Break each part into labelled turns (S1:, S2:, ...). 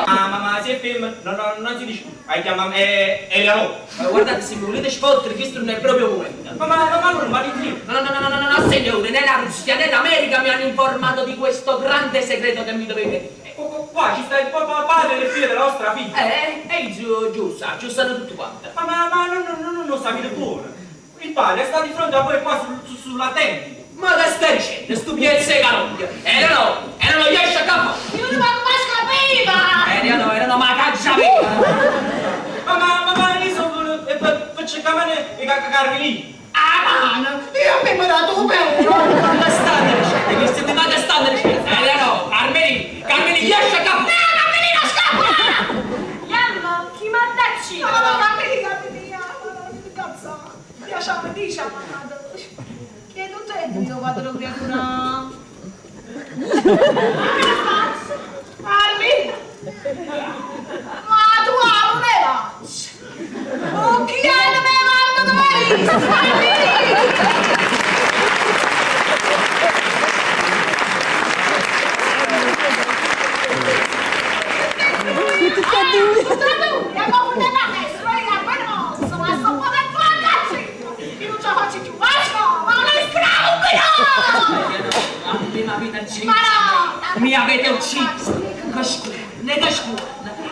S1: Ma, ma, ma, se è femmina, no, no, non si discute. Hai chiamato Eleonora.
S2: Guardate, se mi volete sfottere, questo non è proprio momento.
S1: Ma, ma, ma, ma allora, ma di
S2: No, no, no, no, no, no, no, signore, né la Russia né l'America mi hanno informato di questo grande segreto che mi dovete dire.
S1: Qua ci sta il padre e il figlio della vostra figlia.
S2: Giusto, giusto tutto quanto.
S1: Ma, ma, ma, no, no, no, non sapete buono. Il padre sta di fronte a voi qua sulla tenda.
S2: Ma che stai dicendo? Sto piezza di carogna. Erano, erano, esce a capo.
S3: Io non vado a scapiva.
S2: Erano, erano, ma caccia viva.
S1: Ma, ma, ma, ma, io sono per cercare i carmellini.
S2: Ah,
S3: ma, io mi ho dato un pelo.
S2: Ma che state dicendo? Che siete, ma che state dicendo? Erano, Carmelì, Carmelì, esce a capo.
S3: No, Carmelina, scappa! Yamma, chi m'ha dato? No, no, Carmelì, Carmelì, cazzo. Diciamo, diciamo, che tu sei mio padre creatura. Armi! Ma tu non me va! Oh, chi è me vanno dove? Armi!
S2: Mi avete ucciso! Che scuola, che scuola!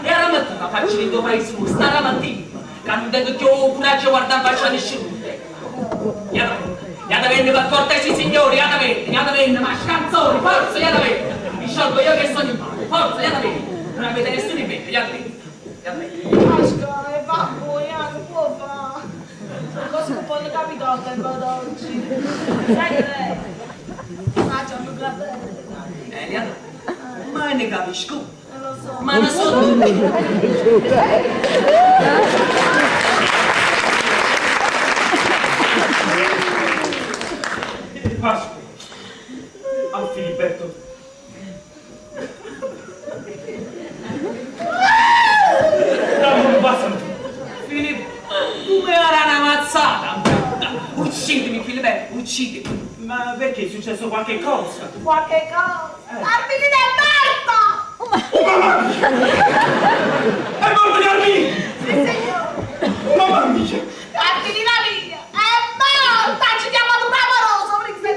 S2: Era mattina faccio il tuo paese, stara mattina, che non tengo più coraggio a guardare in faccia nessuno. Iatavenne per cortesi signori, iatavenne, iatavenne, ma scanzoni, forza, iatavenne! Mi sciolgo io che sono in mano, forza, iatavenne! Non avete nessuno in mente, iatavenne, iatavenne.
S3: Asca, e va, non può fare. Sono cose che poi capito al tempo d'oggi. Sai che è? Ah, c'è un fratello.
S2: Ma ne capisco.
S3: Non lo so.
S2: Ma non so.
S1: Pasqua. Al Filiberto. Dammi un bacio.
S2: Filippo, come era una mazzata? Uccidimi, Filiberto, uccidimi.
S1: Ma perché è successo qualche cosa?
S3: Qualche cosa? Carmelina è morta!
S1: Oh mamma mia! È morta Carmelina!
S3: Sì signore!
S1: Mamma mia!
S3: Carmelina mia! È morta! Ci chiama un amoroso, perché sei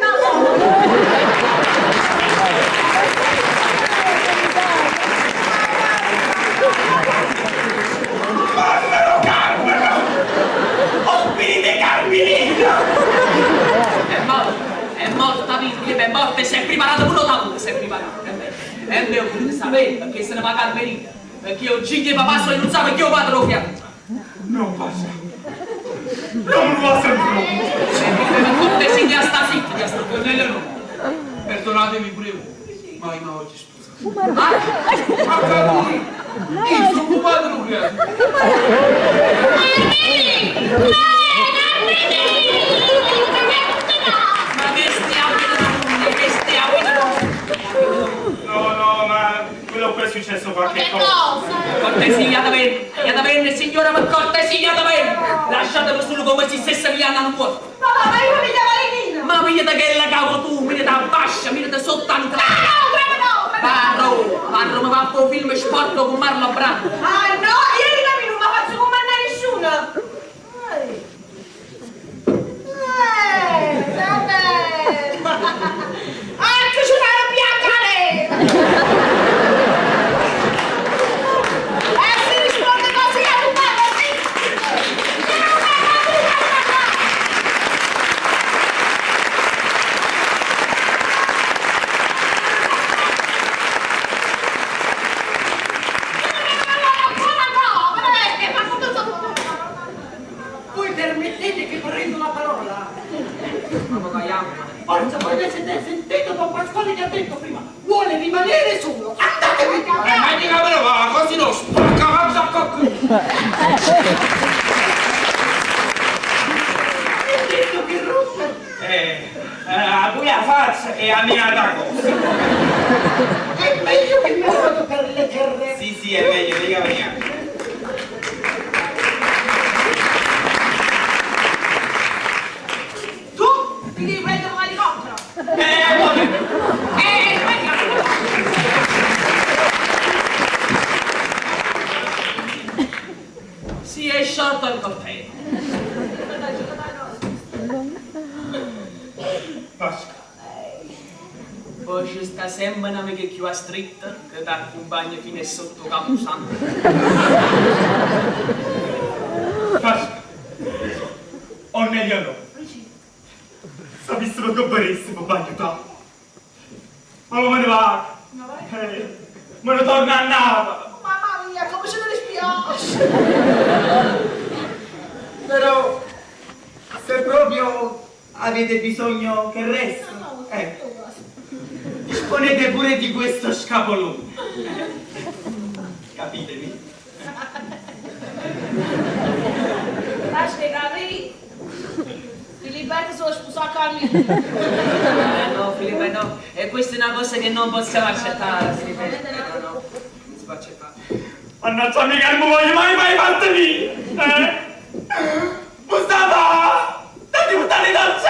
S1: Carmelo, Carmelo! Ho finito Carmelina!
S2: È morta! È morta, Filippo, è morta e si è preparata pure da si è preparata. E me ho voluto sapere perché se ne va Carmelina. Perché io gigli e papà sono non sa perché io vado lo fianco.
S1: Non passa. Non lo sento.
S2: Cortesia, sta zitta, sta
S4: zitta. Perdonatemi pure voi, ma io oggi scusa.
S2: Ah,
S4: a lui! Io sono occupato lo fianco.
S1: No, no, ma quello qui è successo qualche cosa.
S2: Cortesia da bene, da bene, signora, ma cortesia da bene. Lasciatemi solo come se stessa mi hanno muerto.
S3: Ma ma io mi chiamo Valentina.
S2: Ma mi da che la cavo tu, mi da bascia, mi da sotto
S3: No, no, no,
S2: Parro, parro, ma va a un film sporco con Marlon Brando.
S3: Ah no, ieri non mi faccio comandare nessuno. Vabbè. Eccoci una bianca nera. E si risponde così a tu così.
S5: Voi permettete che prendo la parola?
S2: Ma
S5: Forza, voi avete sentito Don Pasquale che ha detto prima, vuole rimanere solo, andatevi!
S4: Ma dica però, va, così no, spacca un sacco!
S5: Ho detto che rompe!
S1: A voi la faccia e a me un'altra cosa.
S5: È meglio che me ne vado per le terre.
S1: Sì, sì, è meglio, dica veniamo.
S3: Tu ti devi prendere un elicottero.
S1: Vabbè.
S3: Venga.
S2: Si è sciolto il corteo.
S4: Pasca.
S2: Poi ci sta sempre una amica più stretta che ti accompagna fino a sotto Camposanto.
S4: Pasca. O meglio no. Sapessimo che benissimo per aiutare. Ma come ne va? Me ne torno a Napoli.
S3: Mamma mia, come ce ne dispiace.
S1: Però, se proprio avete bisogno che resto, ecco, disponete pure di questo scapolone. Capitemi?
S3: Lascia capire. Filiberto se lo sposò con
S2: No, Filippo, no. E questa è una cosa che non possiamo accettare, Filippo. No, no, non si può accettare.
S4: Mannaggia mica, non mi voglio mai mai parte via! Eh? Mustafa! Dati buttare dal cielo!